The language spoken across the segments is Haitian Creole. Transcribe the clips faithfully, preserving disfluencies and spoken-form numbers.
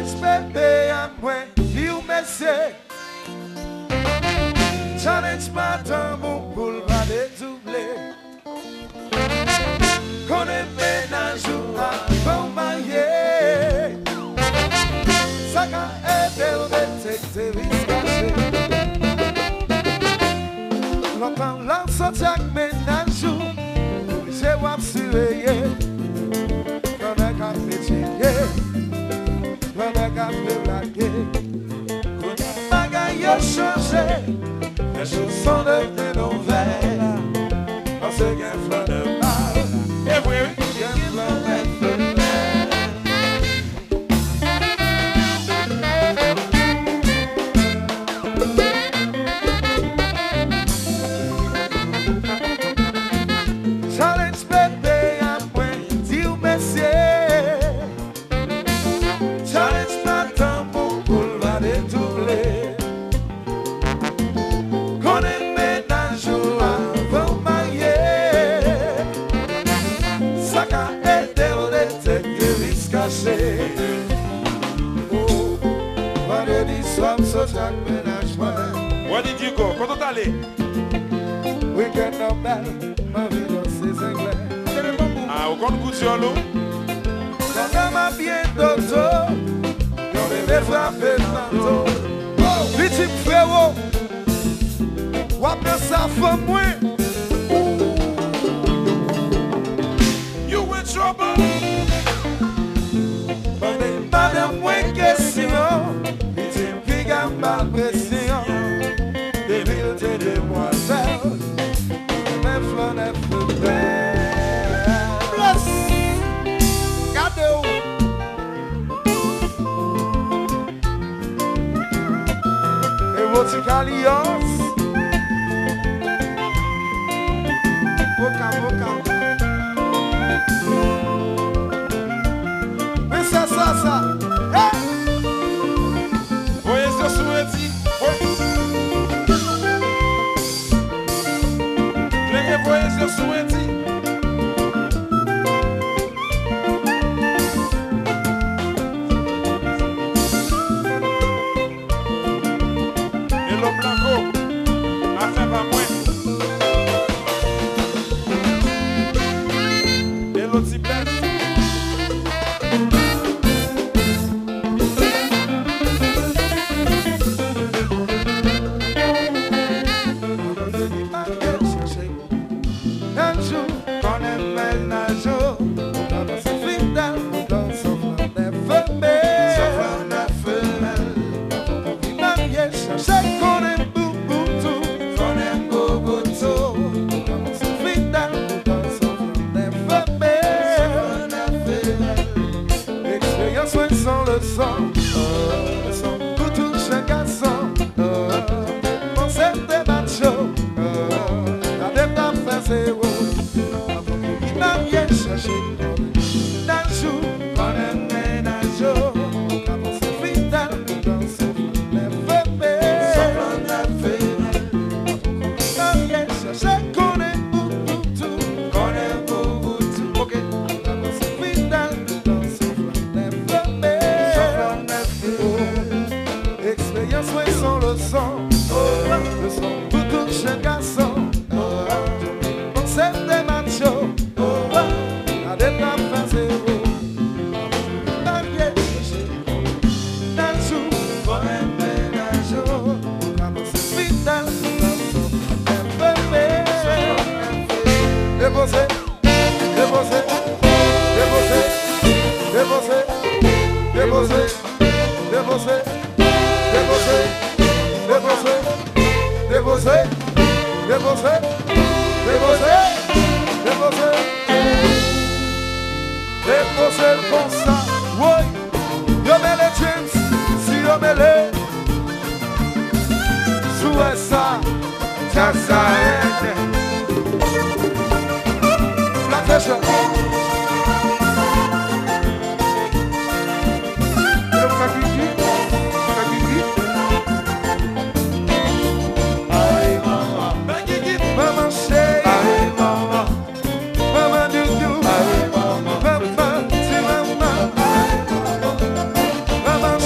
Respè a mwen, di w mesye. Challenge madanm ou pou l pa dedouble. Konnen mennaj ou avan w marye. Sa ka ede w detekte risk kache. Lontan la w soti ak mennaj ou, oblije w ap siveye. Flannè k ap etidye, flannè k ap deblage. Kounye a bagay yo chanje, lè chou son devni nouvèl. Paske gen flannè mal, e vre wi, gen flannè femèl. Challenge bebe a mwen, di w mesye. Challenge madanm ou pou l pa dedouble. Konnen mennaj ou avan w marye. Sa ka ede w detekte risk kache. Oh, vandredi swa m soti ak mennaj mwen. Wadi Digo, kote w t ale? Wikenn nan bèl, m anvi danse zenglen. Ah, ou konn kou dyòl ou? Pandan m ap byen dodo, yon bebe frape nan do. Pitit frewo, w ap nan sa fanm mwen. You in trouble. Mande madanm mwen kesyon, li di m piga m ba l presyon. Depi l te demwazèl, men flannè femèl. Bless! Gade w! Erotika Lions. Voka, voka. Men sa, sa, sa. Hey! Voye zye sou Edi. Klere voye zye sou Edi. Elo Blanco, afè pa mwen. Elo Ti Blèz. Mennaj ou, konnen mennaj ou. Ou ka panse fidèl, poutan se flannè femèl. Se flannè femèl. Ou ki marye, chache konnen bouboutou. Konnen bouboutou. Ou ka panse fidèl, poutan se flannè femèl. Se flannè femèl. Eksperyans mwen se yon leson. Leson pou tout jèn gason. Panse te macho. Gade m t ap fè zewo. Avan ke li marye, chache konnen mennaj ou. Konnen mennaj ou. Ou ka panse fidèl, poutan se flannè femèl. Se flannè femèl. Avan ke li marye, chache konnen bouboutou. Konnen bouboutou. Ok. Ou ka panse fidèl, poutan se flannè femèl. Se flannè femèl. Eksperyans mwen se yon leson. Leson pou tout jèn gason. Panse te macho. Gade m t ap fè zewo. Marye, chache konnen mennaj ou. Konnen mennaj ou. Ou ka panse fidèl, panse bebe. Depoze, depoze, depoze, depoze, depoze. Depoze, depoze, depoze, depoze, depoze, depoze, depoze, depoze. Depoze l konsa, woy. Yo mele James, si yo mele. Si w wè sa, djaz sa rèd. Black Treasure. Yo, fè gigi, fè gigi. Ay, manman. Fè gigi. Manman cheri. Ay, manman. Manman doudou. Ay, manman. Manman, ti manman. Ay, manman. Manman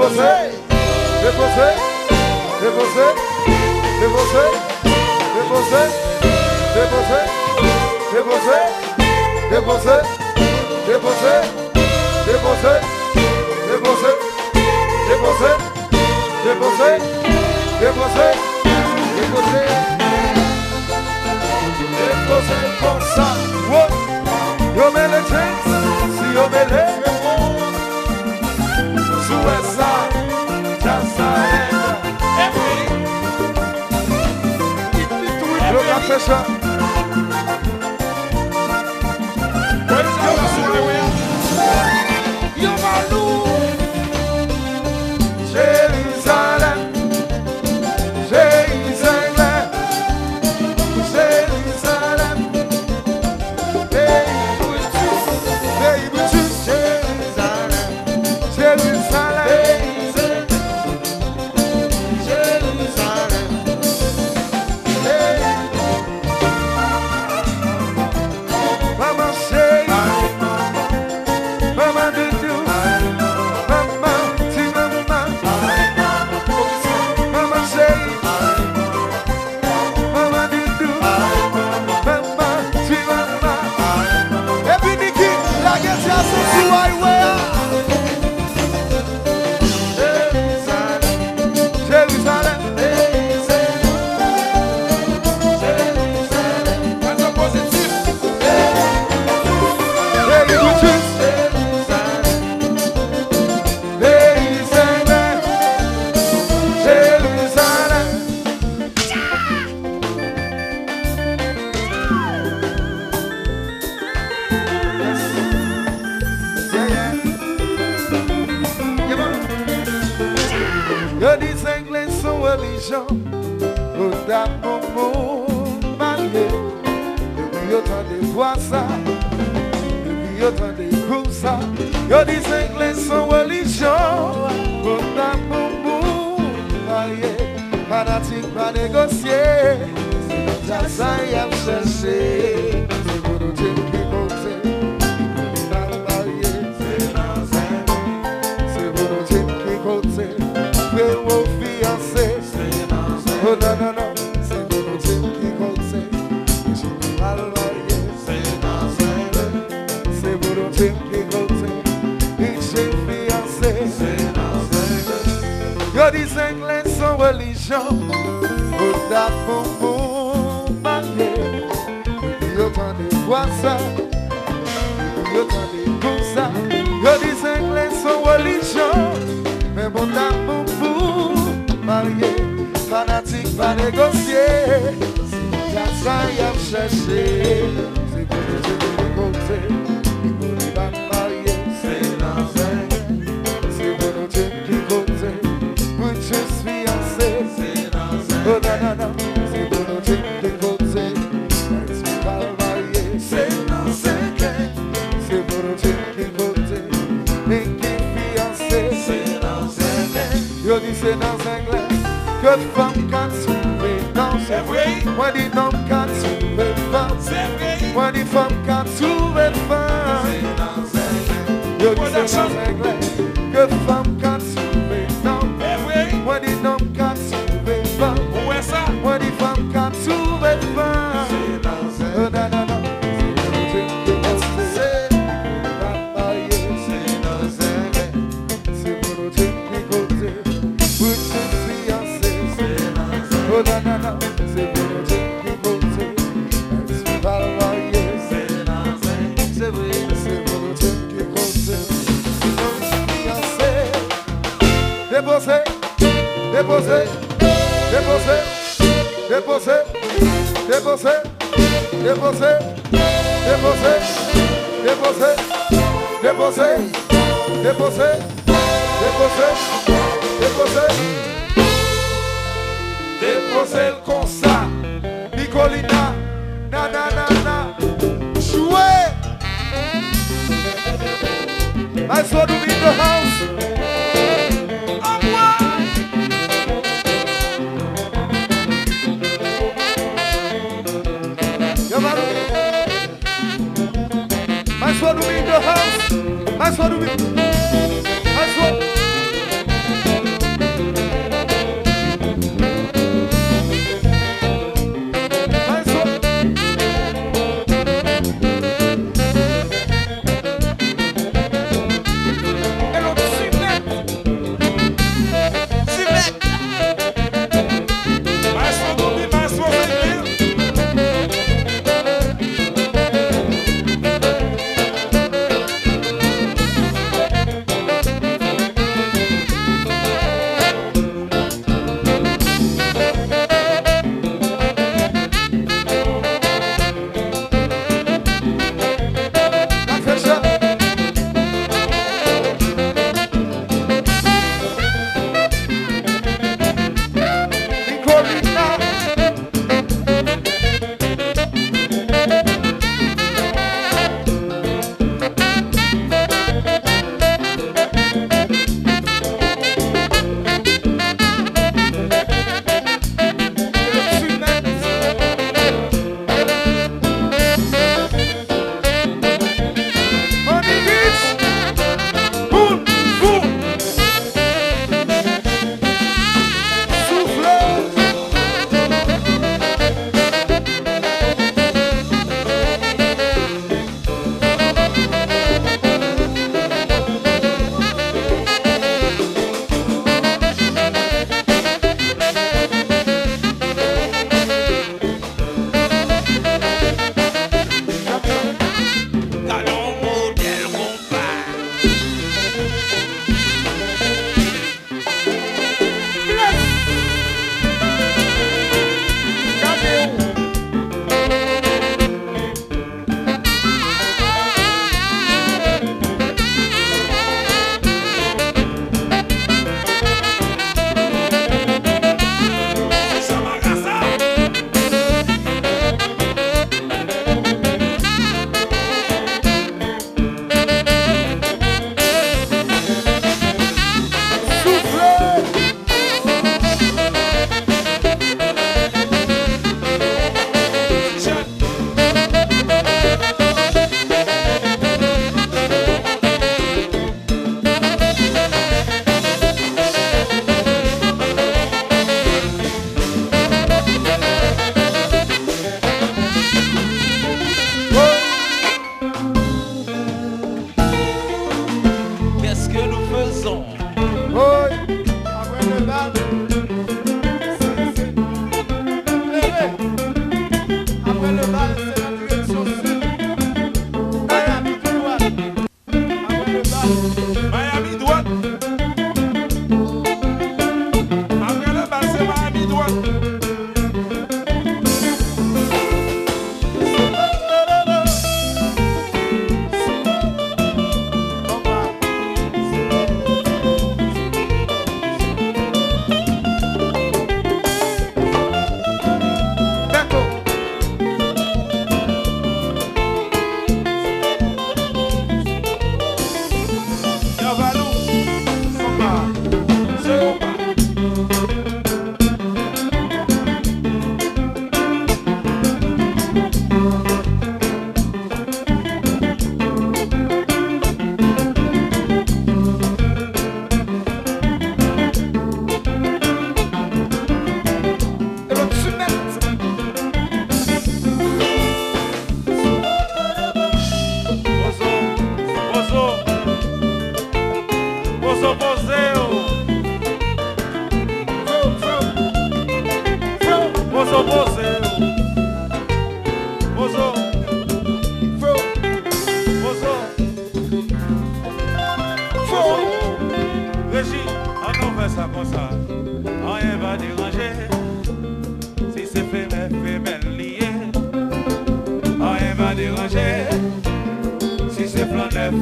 Depoze, depoze, depoze, depoze, depoze, depoze, depoze, depoze, depoze, depoze, depoze, depoze, depoze, depoze, depoze, depoze konsa. Wo! Yo mele James, si yo mele. Si w wè sa, djaz sa rèd. Epi, yo ka fè sa. Yo malou. Jerizalèm, Jerizalèm, Jerizalèm, peyi Boutus, peyi Boutus, Jerizalèm, Jerizalèm, Jerizalèm, peyi Manman cheri, manman doudou, manman ti manman, manman cheri, manman doudou, manman ti manman. Epi Niki, lage djaz sou highway a. Jerizalèm, Jerizalèm, Jerizalèm, Jerizalèm. Gade pozitif. Peyi Boutus, Jerizalèm, Jerizalèm. Yo di Zenglen se yon relijyon, pou ta pou moun marye. Depi yo tande vwa sa, depi yo tande gou sa, yo di Zenglen se yon relijyon, pou ta pou moun marye. Fanatik pa negosye, se nan djaz sa y ap chèche. Se pou nou di m ki kote pou nou ta marye. Se nan Zenglen. Se pou nou di m ki kote frè w fiyanse. Se nan Zenglen. Oh, non, non, non. Se pou nou di m ki kote Pitit pral marye. Se nan Zenglen. Se pou nou di m ki kote pitit fiyanse. Se nan Zenglen. Yo di Zenglen se yon relijyon, pou ta pou moun marye. Depi yo tande vwa sa, depi yo tande gou sa, yo di Zenglen se yon relijyon, men pou ta pou moun marye. Fanatik pa negosye, se djaz sa y ap chèche. Se pou nou di m ki kote pou li pa marye. Se nan Zenglen. Se pou nou di m ki kote pou jis fiyanse. Se nan Zenglen. Oh, non, non, non. Se pou nou di m ki kote Nancy pral marye. Se nan Zenglen. Se pou nou di m ki kote Niki fiyanse. Se nan Zenglen. Yo di se nan Zenglen ke fanm ka twouve nonm. Se vre. Mwen di nonm ka twouve fanm. Se vre. Mwen di fanm ka twouve fanm. Se nan Zenglen. Yo di se nan Zenglen ke fanm ka twouve nonm. Se vre. Mwen di nonm ka twouve fanm. Ou wè sa? Mwen di fanm ka twouve fanm. Se nan Zenglen. Oh, non, non, non. Se pou nou di m ki kote pou li pa marye. Se nan Zenglen. Se pou nou di m ki kote pou jis fiyanse. Se nan Zenglen. Oh, non, non, non. Se pou nou di m ki kote Nancy pral marye. Se nan Zenglen. Se vre. Se pou nou di m ki kote pou jis fiyanse. Depoze, depoze, depoze, depoze, depoze. Depoze, depoze, depoze, depoze, depoze, depoze, depoze. Depoze l konsa. Nicolina, na, na, na, na. Jwe! Maestro Doum in the house. Anmwey! Yo, Maestro Doum in the house. Maestro Doum. Maestro.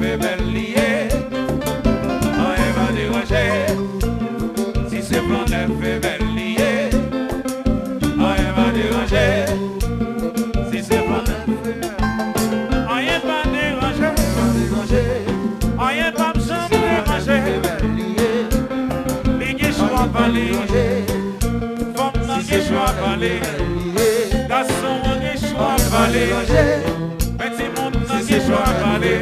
femèl li ye, anyen pa deranje. Si se flan nèf femèl li ye, anyen pa deranje. Si se flan nèf femèl, anyen pa deranje. Anyen p ap janm deranje. Li gen chwa pa li. Fanm nan gen chwa pa li. Gason an gen chwa pa li. Men timoun nan gen chwa pa li.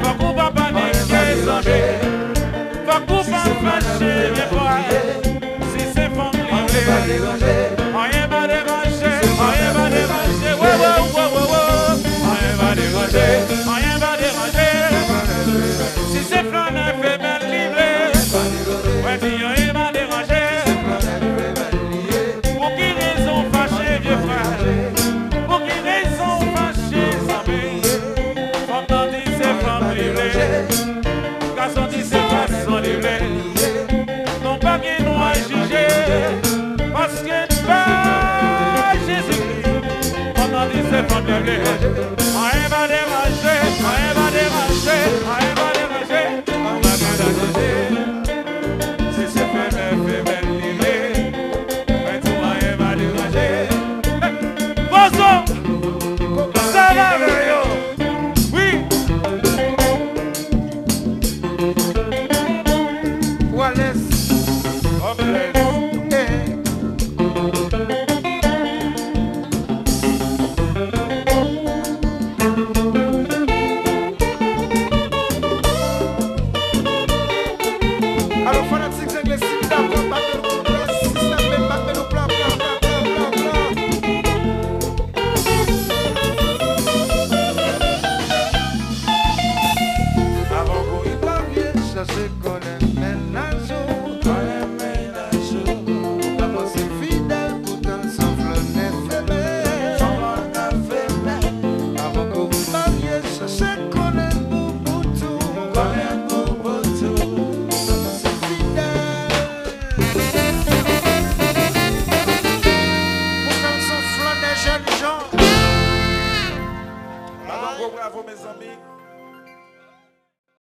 Fòk ou pa panike, zanmi. Fòk ou pa fache, vye frè. Si se fanm li vle, anyen pa deranje, anyen pa deranje. Wo, wo, wo, wo, wo. Anyen pa deranje, anyen pa deranje. Si se flan nèf femèl li vle, mwen di anyen pa deranje. Pou ki rezon w fache, vye frè? Pou ki rezon w fache, zanmi? Fanm nan di se fanm li vle. Gason di se gason li vle. Nou pa gen dwa jije, paske n pa Jezikri. Fanm nan di se fanm li vle. Anyen pa deranje, anyen pa deranje, anyen pa deranje. Anyen pa deranje. Si se femèl, femèl li vle. Mwen di w anyen pa deranje. Pozo! Sa va avè yo? Wi! Wales. Homeless. Eh. Alò, fanatik Zengle, si w dakò, bat men nou pla, si w dakò, bat men nou pla, pla, pla. Avan kouri pa vye, chache konnen mennaj ou.